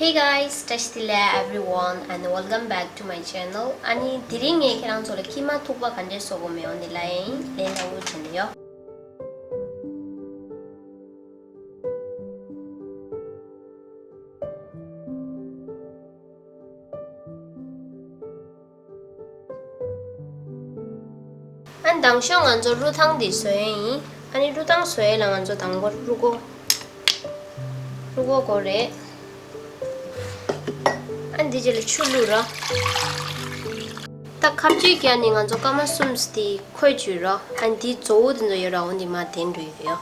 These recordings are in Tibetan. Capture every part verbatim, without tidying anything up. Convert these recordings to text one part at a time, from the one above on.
Hey guys, བཀྲ་ཤིས་བདེ་ལེགས་everyone and welcome back to my channel. ཨ་ནི་དེ་རིང་ངས་ཁྱེད་རང་ཚོ་ལ་ཀི་མ་ཐུག་པ་ག་འདྲས་བཟོ་དགོས་མེད་འོ་ནི་ལ་ཡིན་ལན་ལ་འུར་བྱེད་ནི་ཡོད། ཨ་ནི་དང་ཤོས་ང་ཚོ་རུ་ཐང་འདི་བཟོ་ཡས་ཡིན། ཨ་ནི་རུ་ཐང་བཟོ་ཡས་ལ་ང་ཚོ་དང་པོ་རུ་སྒོ། རུ་སྒོ་དགོས་རེད། ཨ་ནི་འདི་རྗེས་ལ་ཆུ་བླུགས་རོགས། ད་ཁ་གཅོད་རྒྱག་ནི་ང་ཚོ་སྐར་མ་གསུམ་འདི་ཁོལ་བཅུག་རོགས། ཨ་ནི་འདི་བཙོག་པ་འདི་ཚོ་ཡོད་ར་འོ་འདི་མར་འདེད་འགྲོ་ཡི་ཡོད།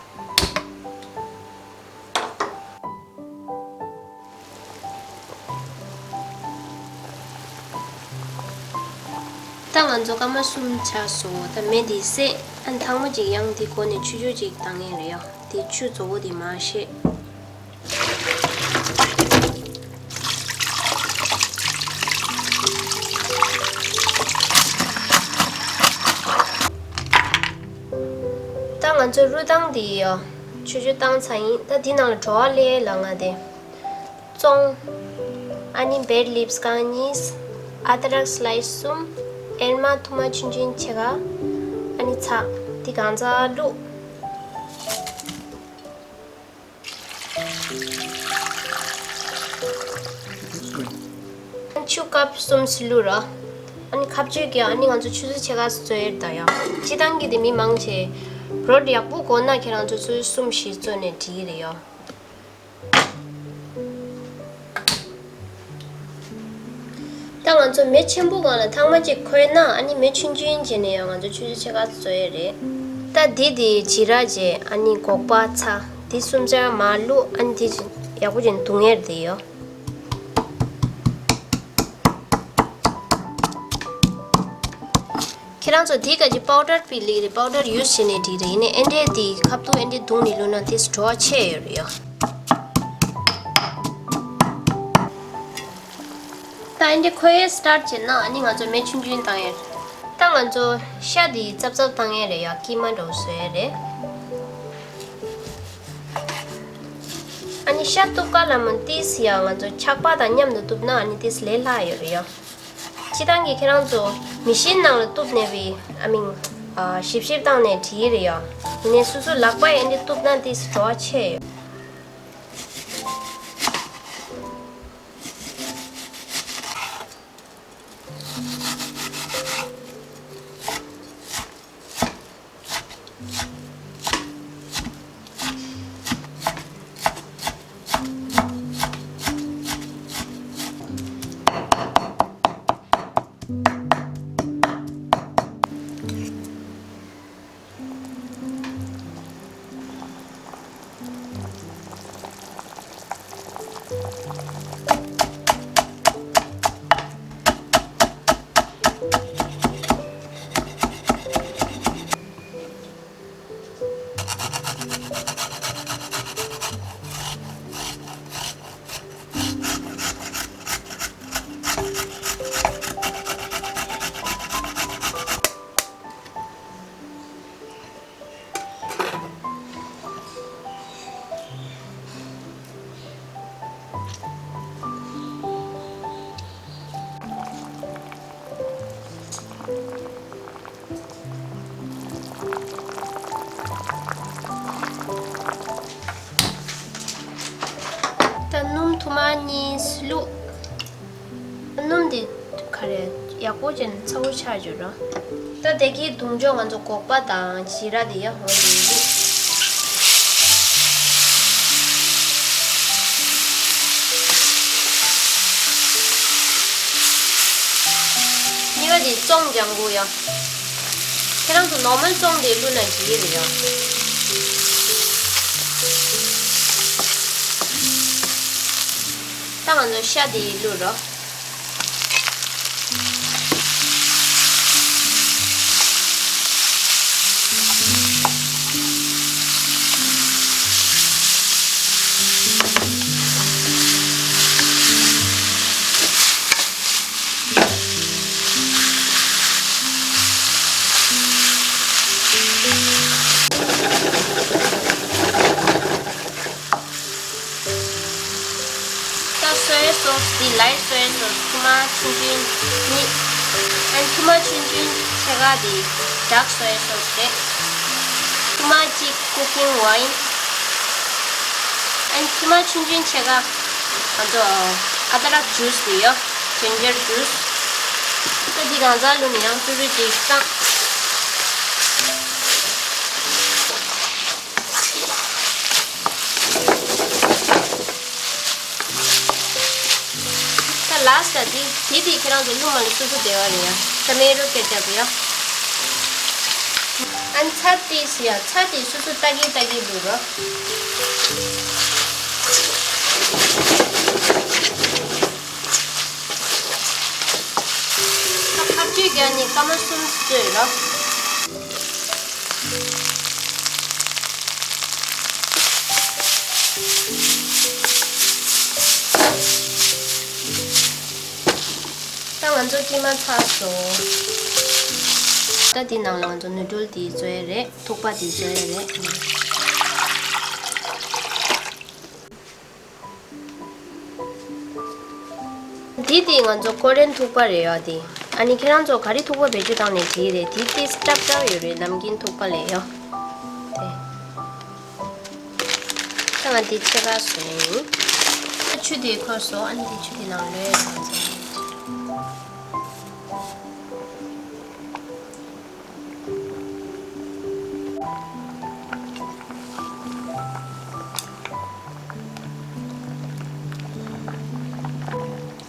ད་ང་ཚོ་སྐར་མ་གསུམ་ཆགས་སོང་། ད་མེ་འདི་བསད། ཨ་ནི་ཐང་མ་ཅིག་ཡང་འདི་སྒོ་ནས་ཆུ་ཆུ་ཅིག་བཏང་ངེས་རེད་ཡ། འདི་ཆུ་བཙོག་པ་འདི་མར་བཤད། ད་ང་ཚོ་རུ་ཐང་འདི་ཡོ། ཆུ་ཆུ་བཏང་ཚར་ཡིན། ད་འདི་ནང་ལ་བྲོ་བ་སླེ་ལ་ང་དེ། བཙོང་། ཨ་ནི་བེ་ལིབ་སི་རྐང་གཉིས། ཨ་དྲག་སི་ལའི་སི་གསུམ། ཨེར་མ་ཐུར་མ་ཆུན་ཆུན་ཕྱེད་ཀ། ཨ་ནི་ཚྭ། འདི་གང་ཚ་བླུགས། ཆུ་ཀབ་གསུམ་ཙམ་བླུགས་རོགས། ཨ་ནི་ཁ་གཅོད་ཀྱི་ཨ་ནི་ང་ཚོ་ཆུ་ཚོད་ཕྱེད་ཀ་ཙམ་བཙོས་ཡོད་ད་ཡ། སྤྱིར་བཏང་གི་དེ་མི་མང་ཆེ། བྲོ་ཡག་པོ་དགོས་ན་ཁྱེད་རང་ཚོ་ཆུ་ཚོད་གསུམ་བཞི་བཙོས་ནས་འགྲིག་གི་རེད་ཡ། ད་ང་ཚོ་མེ་ཆེན་པོ་སྒང་ལ་ཐང་མ་གཅིག་ཁོལ་ན་ཨ་ནི་མེ་ཆུན་ཆུན་བྱས་ནས་ཡང་ང་ཚོ་ཆུ་ཚོད་ཕྱེད་ཀ་བཙོ་ཡས་རེད། ད་འདི་དེ་ཇི་ར་བྱས། ཨ་ནི་སྒོག་པ་ཚྭ། འདི་གསུམ་ཆར་མར་བླུགས། ཨ་ནི་འདི་ཡག་པོ་བྱས་ནས་བརྡུང་ཡས་རེད་ཡོ། ཁྱེད་རང་ཚོ་དེའི་སྐད་ཀྱི་པའུ་ཌར་པི་ལིག་རེད། པའུ་ཌར་ཡུ་སི་བྱས་ནས་འགྲིག་རེད། ཡིན་ནའི་ཨེ་འདྲས་དེ་ཁ་ཐུག་ཨེ་འདྲས་བརྡུངས་ནས་བླུགས་ན་དེ་བྲོ་བ་ཆེ་ཡོད་རེད་ཡ། ད་ཨེ་འདྲས་ཁོལ་ཡས་སི་ཊར་ཊི་བྱས་ན་ཨ་ནི་ང་ཚོ་མེ་ཆུང་ཆུང་བཏང་ཡས། ད་ང་ཚོ་ཤ་དེ་རྩབ་རྩབ་བཏང་ཡས་རེད་ཡ། ཀི་མ་འདྲ་བོ་བཟོ་ཡས་རེད། ཨ་ནི་ཤ་གཏུབ་ག་ལ་མོ་ཏིས་ཡ་ང་ཚོ་ཆག་པ་དང་མཉམ་དུ་གཏུབ་ན་ཨ་ནི་ཏིས་ལས་སླ་ཡོད་རེད་ཡ། སྤྱིར་བཏང་གི་ཁྱེད་རང་ཚོ་མེ་ཤིན་ནང་ལ་གཏུབ་ནས་བི་ཨ་མིང་ཨ་ཞིབ་ཞིབ་བཏང་ནས་བྲིས་རེད་ཡ། ཡིན་ནའི་སོ་སོ་ལག་པ་ཡིན་དེ་གཏུབ་ན་ཏིས་བྲོ་བ་ཆེ་ཡོད། ད་སྣུམ་ཐུར་མ་གཉིས་བླུགས། སྣུམ་འདི་ག་རེ་ཡག་པོ་བྱས་ནས་ཚ་པོ་ཆགས་བཅུག་རོགས། ད་དེ་གི་བརྡུང་ཆོག་ང་ཚོ་སྒོག་པ་དང་ཞི་ར་དེ་ཡ་ཧོ་ཡི་བླུགས། གཉིས་པ་དེ་བཙོང་ལྗང་གུ་ཡ། ཁྱེད་རང་ཚོ་ནོར་མལ་བཙོང་དེ་བླུགས་ན་འགྲིག་གི་རེད་ཡ། ད་ང་ཚོ་ཤ་དེ་བླུགས་རོགས། ད་ སོའི་སོ་སི་འདི་light soy sauce ཁྱི་མ་ཆུང་ཆུང་གཉིས། ཨན་ཁྱི་མ་ཆུང་ཆུང་ཕྱེད་ཀ་འདི་dark soy sauce རེད། ཁྱི་མ་གཅིག་cooking oil། ཨན་ཁྱི་མ་ཆུང་ཆུང་ཕྱེད་ཀ་ང་ཚོ་ཨ་ད་རག་ཇུས་འདི་ཡོད། ginger juice། ད་འདི་གང་ཚ་བླུགས་ནས་ཡང་ཏུ་རུ་ཅིག་བཏང་། ད་last ལ་འདི་འདི་འདི་ཁྱེད་རང་ཚོ་བླུགས་མ་བླུགས་སོ་སོ་འདོད་པ་རེད་ཡ། tomato ketchup ཡ། ཨན་ཚྭ་ཏིས་ཡ་ཚྭ་ཏིས་སོ་སོ་ཏག་གི་ཏག་གི་བླུགས་རོགས། ད་ཁ་བཅུས་བརྒྱབ་ནས་སྐར་མ་གསུམ་བཙོས་རོགས། ད་ང་ཚོ་ཀི་མ་ཚར་སོང་། ད་འདི་ནང་ལ་ང་ཚོ་ནུ་ཌལ་འདི་བཙོས་རེད། ཐུག་པ་འདི་བཙོས་རེད། འདི་དེ་ང་ཚོ་ཀོ་རེན་ཐུག་པ་རེད་ཡ། དེ་ཨ་ནི་ཁྱེད་རང་ཚོ་ག་རེ་ཐུག་པ་བེད་སྤྱོད་བཏང་ནས་བྲིས་རེད། དེ་དེ་སྲབ་སྲབ་ཡོད་རེད། ནམ་རྒྱུན་ཐུག་པ་ལས་ཡ། དེ་ད་ང་དེ་ཕྱེད་ཀ་བཟོས་ཡིན། ད་ཆུ་དེ་ཁོལ་སོང་། ཨ་ནི་དེ་ཆུ་དེ་ནང་ལོས་ཡ་ང་ཚོ།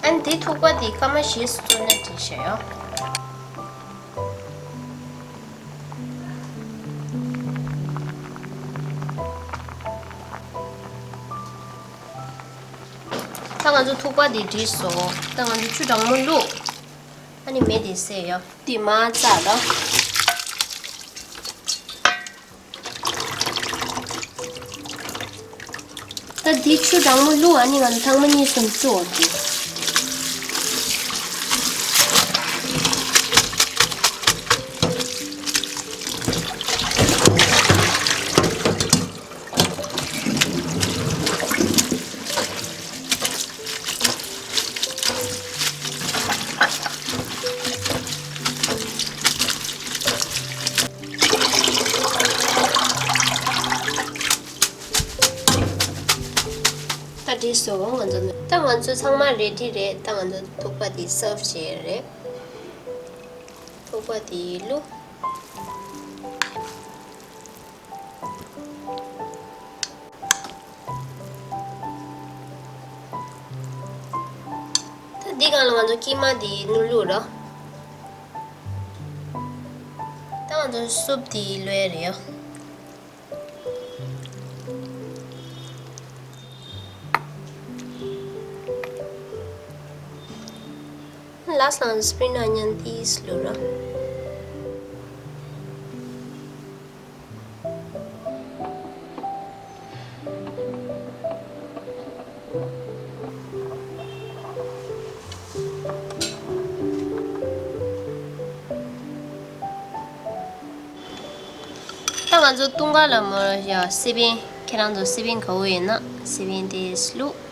ཨ་ནི་དེ་ཐུག་པ་དེ་སྐར་མ་བཞི་བཙོས་ནས་བྲིས་བཞག་ཡོད། ད་ང་ཚོ་ཐུག་པ་དེ་བྲིས་སོང་། ད་ང་ཚོ་ཆུ་གྲང་མོ་བླུགས། ཨ་ནི་མེ་དེ་བསད་ཡོད། དེ་མ་བཙགས་རོགས། ད་འདི་ཆུ་གྲང་མོ་བླུགས། ཨ་ནི་ང་ཚོ་ཐེངས་མ་གཉིས་གསུམ་བཙོ་འོ་དེ། ད་འགྲིག་སོང་། ང་ཚོ་ད་ང་ཚོ་ཚང་མ་རེ་ཌི་རེད། ད་ང་ཚོ་ཐུག་པ་དེ་སརབ་བྱེད་ཡ་རེད། ཐུག་པ་དེ་བླུགས། ད་འདི་སྒང་ལ་ང་ཚོ་ཀི་མ་དེ་བླུགས་རོགས། ད་ང་ཚོ་སུབ་དེ་བླུགས་ཡ་རེད་ཡ། ལཱསྚ་ལ་སི་པིན་ཨོ་ནི་ཡན་ཏིས་བླུགས་རོགས། ད་ང་ཚོ་བཏུང་ག་ལ་མོ་ཡ་སི་པན། ཁྱེད་རང་ཚོ་སི་པན་ག་བོ་ཡོད་ན་སི་པན་དེ་བླུགས།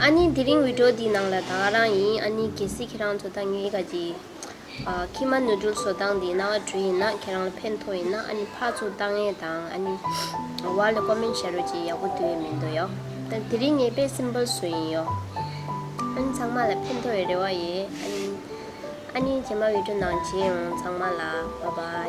ཨ་ནི་དེ་རིང་བི་ཌིའོ་འདི་ནང་ལ་ད་ག་རང་ཡིན། ཨ་ནི་གལ་སྲིད་ཁྱེད་རང་ཚོ་ད་ངའི་ག་ཅི། ཨ། ཀི་མ་ནུ་ཌལ་བཟོ་སྟངས་འདི་རྣ་བ་འགྲོ་ཡིན་ན། ཁྱེད་རང་ལ་ཕན་ཐོགས་ཡིན་ན། ཨ་ནི་ཕར་ཚུར་བཏང་ཡས་དང་། ཨ་ནི་ཝལ་ལ་ཀོ་མེན་ཊི་བྱ་རོགས་ཅིག་ཡག་པོ་འདུག་ཡོད་མི་འདུག་ཡོ། ད་དེ་རིང་ངས་དཔེ་སིམ་པལ་བཟོ་ཡིན་ཡོ། ཨ་ནི་ཚང་མ་ལ་ཕན་ཐོགས་ཡོད་རེ་བ་ཡོད། ཨ་ནི་ཨ་ནི་རྗེས་མ་བི་ཌིའོ་ནང་མཇལ་ཡོང་། ཚང་མ་ལ་བཱའི་བཱའི།